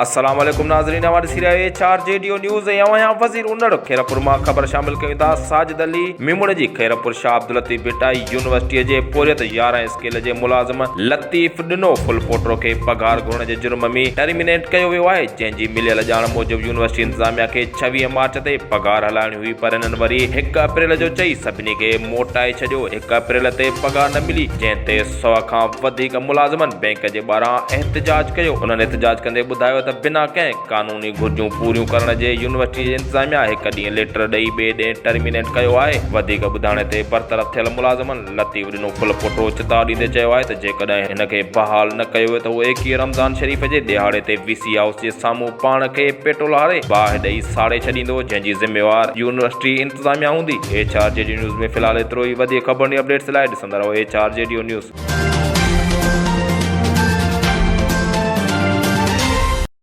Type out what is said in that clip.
السلام عليڪم ناظرين اوهان ڏسي رهيا آهيو H R G D O news ۽ آئون آهيان وزير انڙ خيرپور مان خبر شامل ڪيون ٿا ساجد علي ميمڻ جي خيرپور شاهه عبداللطيف ڀٽائي يونيورسٽي جي پورهيت 11 اسڪيل جي ملازم لطيف ڏنو ڦلپوٽو کي پگهار گهرڻ جي جرم ۾ ٽرمينيٽ ڪيو ويو آهي جنهن جي مليل ڄاڻ موجب يونيورسٽي انتظاميا کي 26 مارچ تي پگهار هلائڻي هئي پر هنن وري هڪ اپريل جو چئي سڀني کي موٽائي ڇڏيو، هڪ اپريل تي پگهار نه ملي، جنهن تي سئو کان وڌيڪ ملازمن بئنڪ جي ٻاهران احتجاج ڪيو، انهن احتجاج ڪندي ٻڌايو ته بنا ڪنهن قانوني گهرجون پوريون ڪرڻ جي يونيورسٽي جي انتظاميا هڪ ڏينهن ليٽر ڏئي ٻئي ڏينهن ٽرمينيٽ ڪيو آهي، وڌيڪ ٻڌاڻي تي برطرف ٿيل ملازمن لطيف ڏنو ڦلپوٽو چتاء ڏيندي چيو آهي ته جيڪڏهن هن کي بحال نه ڪيو ويو ته هو 21 رمضان شريف جي ڏهاڙي تي وي سي هائوس جي سامهون پاڻ کي پيٽرول هاري باهه ڏئي ساڙي ڇڏيندو جنهن جي ذميوار يونيورسٽي انتظاميا هوندي. H R G D news ۾ في الحال ايترو ئي وڌيڪ خبرن ۽ اپڊيٽس لاء ڏسندا رهو H R G D news.